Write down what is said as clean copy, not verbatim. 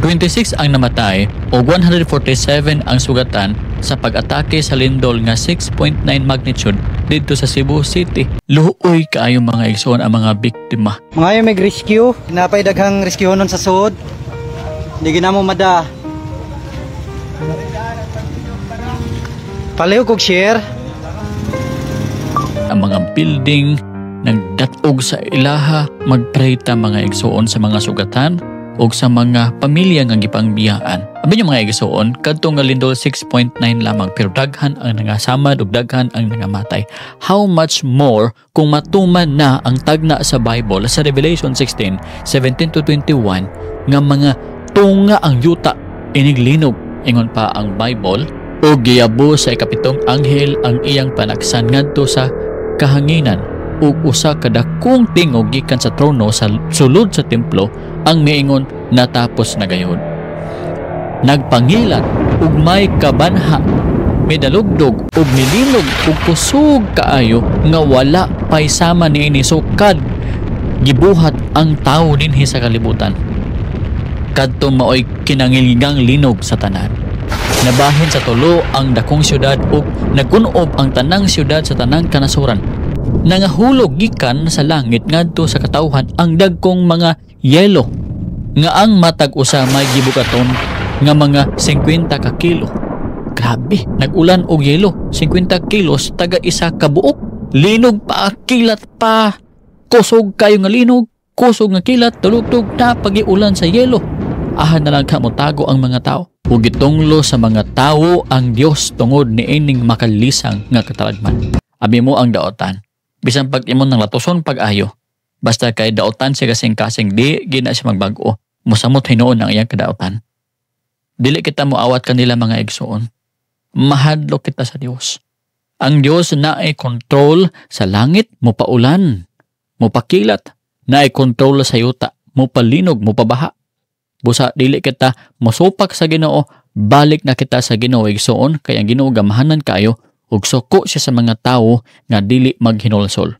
26 ang namatay ug 147 ang sugatan sa pag-atake sa lindol nga 6.9 magnitude didto sa Cebu City. Luoy kaayo, mga igsoon, ang mga biktima. Mga may rescue, napay daghang rescue nun sa sud. Hindi ginamo mada. Palihog kog share. Ang mga building nagdatog sa ilaha. Magpray ta, mga igsoon, sa mga sugatan ug sa mga pamilya nga gipangbiyaan. Abi niyo, mga igsoon, kadto nga lindol 6.9 lamang pero daghan ang nangasamad ug daghan ang nangamatay. How much more kung matuman na ang tagna sa Bible sa Revelation 16:17 to 21 nga mga tunga ang yuta iniglinog? Ingon pa ang Bible, "Ug giyabo sa ikapitong anghel ang iyang panagsan ngadto sa kahanginan, ug usa ka dakong tingog gikan sa trono sa sulod sa templo ang miingon, 'Natapos na gayud.' Nagpangilat ug may kabanha, midalugdog ug milinog ug kusog kaayo nga wala pay sama niini sukad gibuhat ang tawo dinhi sa kalibutan." Kadto maoy kinangilngang linog sa tanan. Nabahin sa tulo ang dakong syudad ug nagkunob ang tanang syudad sa tanang kanasuran. Nangahulog gikan sa langit ngadto sa katawhan ang dagkong mga yelo nga ang matag usa may gibugaton nga mga 50 ka kilo. Grabe, nag-ulan og yelo, 50 kilos taga isa ka buok. Linog pa, kilat pa. Kusog kayo nga linog, kusog nga kilat, tulugtog na pagiulan sa yelo. Ahan na lang ka motago ang mga tao. Ug gitunglo sa mga tawo ang Dios tungod niining makalisang nga katalagman. Abi mo ang daotan. Bisan pag imong nang latuson pag-ayo, basta kay daotan siya kasing-kasing, di gina siya magbag-o. Musamot hinuon ang iyang kadautan. Dili kita moawat kanila, mga igsoon. Mahadlok kita sa Dios. Ang Dios naay control sa langit, mopaulan, mopakilat, naay control sa yuta, mopalinog, mopabaha. Busa dili kita mosupak sa Ginoo, balik na kita sa Ginoo, igsoon, kay ang Ginoo gamahanan kayo ug suko siya sa mga tawo nga dili maghinulsol.